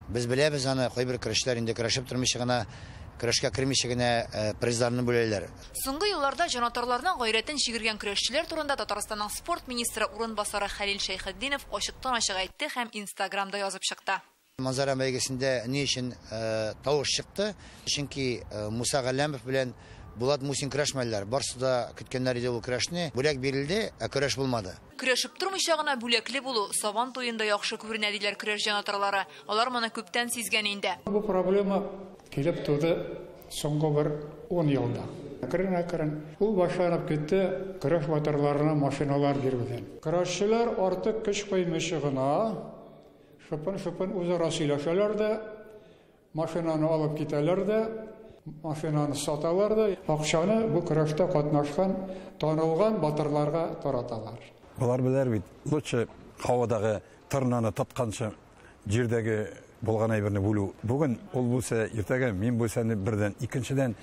Без беләбез аны, кайбер көрәшләр инде көрәшеп тормыйча гына, көрәшкә кермичә генә призларны бүләләр. Соңгы елларда җанатарларның гайрәтен чигергән көрәшчеләр турында Татарстанның спорт министры урынбасары Хәлил Шәйхетдинов ачыктан-ачык әйтте һәм Инстаграмда язып чыкты. Манзара бәйгесендә ни өчен тавыш чыкты? Чөнки Муса Галләмов белән Булат Мусин көрәшмәделәр. Барсы да көткәннәр иде ул көрәшне. Бүләк бирелде, ә көрәш булмады. Көрәшеп тормыйча гына бүләкле булу Сабан туенда яхшы күренә, диләр көрәш җанатарлары. Алар моны күптән сизгән инде. Бу проблема килеп туды соңгы бер 10 елда. Әкрен-әкрен ул башланып китте көрәш батырларына машиналар бирүдән. Көрәшчеләр артык көч куймыйча гына шыпын-шыпын үзара сөйләшәләр дә, машинаны алып китәләр дә, машинаны саталар да, акчаны бу көрәштә катнашкан танылган батырларга тараталар. Алар беләр бит, лучше һавадагы торнаны тапканчы җирдәге булган әйберне бүлү. Бүген ул булса, иртәгә мин булса, бердән, икенчедән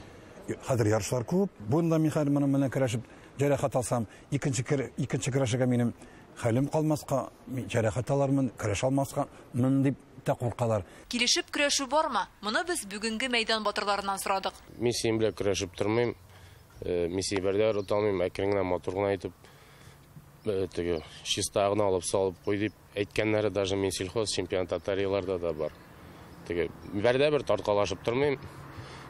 хәзер ярышлар күп. Бунда мин хәзер моның белән көрәшеп җәрәхәт алсам, икенче көрәшергә минем хәлем калмаска, мин җәрәхәт алармын, көрәш алмаска, мин дип тә куркалар. Килешеп көрәшү бармы? Моны без бүгенге мәйдан батырларыннан сорадык. Мин синең белән көрәшеп тормыйм. Мин сине бер дә ота алмыйм, әкрен генә, матур гына итеп теге чиста гына алып салып куй дип әйткәннәре даже мин сельхоз чемпион Татарияларда да бар. Теге бер дә бер тарткалашып тормыйм.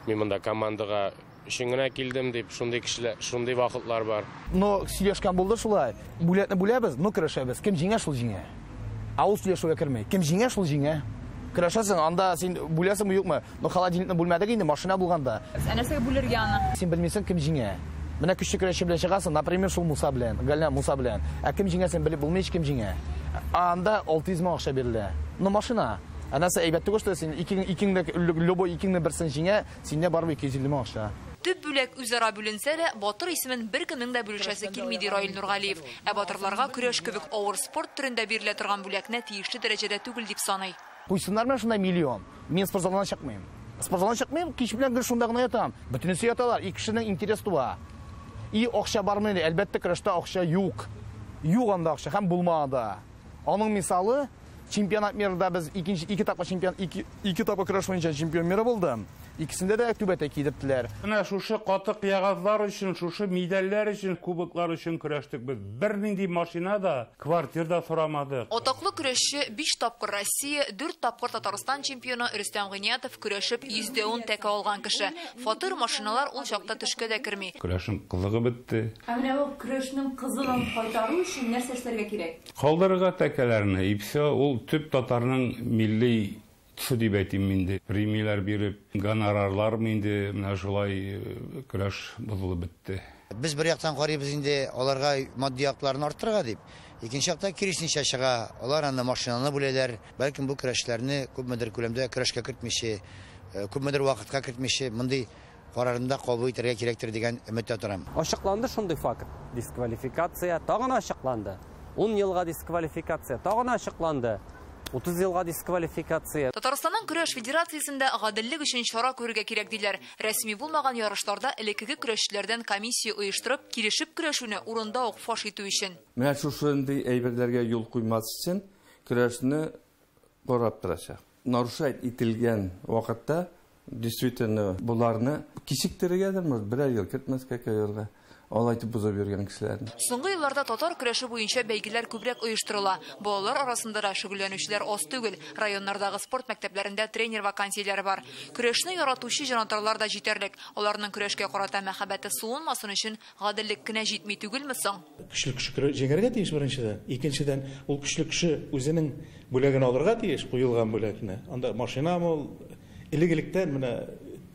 Мин монда командага өчен генә килдем дип шундый кешеләр, шундый вакытлар бар. Но сөйләшкән булды шулай. Бүләкне бүләбез, но көрәшәбез. Кем җиңә, шул җиңә. Ә ул сөйләшүгә керми. Кем җиңә, шул җиңә. Көрәшәсең, анда син бүләсеңме, юкмы? Но холодильникны бүлмәдек инде, машина булганда. Ә нәрсәгә бүлергә аны? Син белмисең, кем җиңә. Менә көчле көрәшче белән чыгасың, например, шул Муса белән, Галләм Муса белән. Ә кем җиңә, син белеп булмый, кем җиңә. Анда 600 мең акча бирелә. Но машина. Ә нәрсә әйбәт түгел, что син икеңне, любой икеңне берсен җиңә, синдә барыбер 250 мең акча. Төп бүләк үзара бүленсә дә, батыр исемен беркемнең дә бүлешәсе килми, ди Раил Нургалиев. Ә батырларга көрәш кебек авыр спорт төрендә бирелә торган бүләкне тиешле дәрәҗәдә түгел дип саный. Куйсыннар менә шунда миллион. Мин спортзалдан чыкмыйм. Спортзалдан чыкмыйм, кич белән гел шунда гына ятам. Бөтенесе яталар, ике кешенең интерес туа. И акча бармы инде? Әлбәттә, көрәштә акча юк. Юк анда акча һәм булмады. Аның мисалы, чемпионат мирда без икенче, ике тапкыр чемпион, ике тапкыр көрәш буенча чемпион мира булдым. Икесендә дә түбәтәй кидерттеләр. Менә шушы каты кыягазлар өчен, шушы медальләр өчен, кубоклар өчен көрәштек без. Бернинди машина да, квартира да сорамадык. Атаклы көрәшче 5 тапкыр Россия, 4 тапкыр Татарстан чемпионы Рөстәм Гыйниятов көрәшеп 110 тәкә алган кеше. Фатир машиналар ул чакта төшкә дә керми. Көрәшнең кызыгы бетте. Ә менә бу көрәшнең кызыгын кайтару өчен нәрсә эшләргә кирәк? Калдырырга тәкәләрне, и все, ул төп татарның милли төсе дип әйтим инде. Премияләр биреп, гонорарлар инде, менә шулай көрәш бозылып бетте. Без бер яктан карыйбыз инде аларга матди якларын арттырырга дип. Икенче якта киресенчә чыга. Алар аны машинаны бүләләр. Бәлкем бу көрәшләрне күпмедер күләмдә көрәшкә кертмичә, күпмедер вакытка кертмичә мондый карарын да кабул итәргә кирәктер дигән өметтә торам. Ачыкланды шундый факт. Дисквалификация тагын ачыкланды. 10 елга дисквалификация тагын ачыкланды. 30 елга дисквалификация. Татарстанның көрәш федерациясендә гаделлек өчен чара күрергә кирәк диләр. Рәсми булмаган ярышларда элеккеге көрәшчеләрдән комиссия оештырып, килешеп көрәшүне урында ук фаш итү өчен. Менә шушындый әйберләргә юл куймас өчен көрәшне карап торачак. Нарушать ителгән вакытта действительно буларны кичектерергәдер, может, берәр ел кертмәскә кергә. Алай итеп бозып йөргән кешеләрне. Соңгы елларда татар көрәше буенча бәйгеләр күбрәк оештырыла. Балалар арасында да шөгыльләнүчеләр аз түгел. Районнардагы спорт мәктәпләрендә тренер вакансияләре бар. Көрәшне яратучы җанатарлар да җитәрлек. Аларның көрәшкә карата мәхәббәте суынмасын өчен гаделлек кенә җитми түгелме соң? Көчле кеше җиңәргә тиеш беренчедән. Икенчедән, ул көчле кеше үзенең бүләген алырга тиеш, куелган бүләкне. Анда машинамы ул, элек-электән менә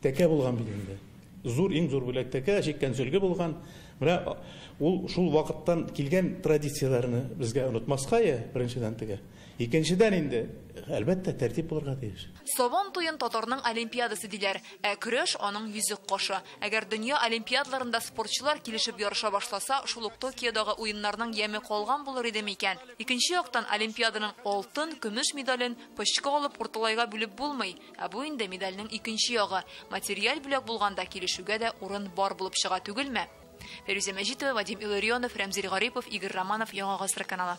тәкә булган бит инде. Зур, иң зур бүләк тәкә, чиккән сөлге булган. Менә ул шул вакыттан килгән традицияләрне безгә онытмаска, я, беренчедән теге. Икенчедән инде, әлбәттә, тәртип булырга тиеш. Сабан туен татарның олимпиадасы диләр. Ә көрәш аның йөзек кашы. Әгәр дөнья олимпиадаларында спортчылар килешеп ярыша башласа, шул ук Токиодагы уеннарның яме калган булыр иде микән? Икенче яктан олимпиаданың алтын, көмеш медален пычкы алып урталайга бүлеп булмый. Ә бу инде медальнең икенче ягы. Материаль бүләк булганда килешүгә дә урын бар булып чыга түгелме? Фәрүзә Мәҗитова, Вадим Илларионов, Рәмзил Гарипов, Игорь Романов, Яңа Гасыр каналы.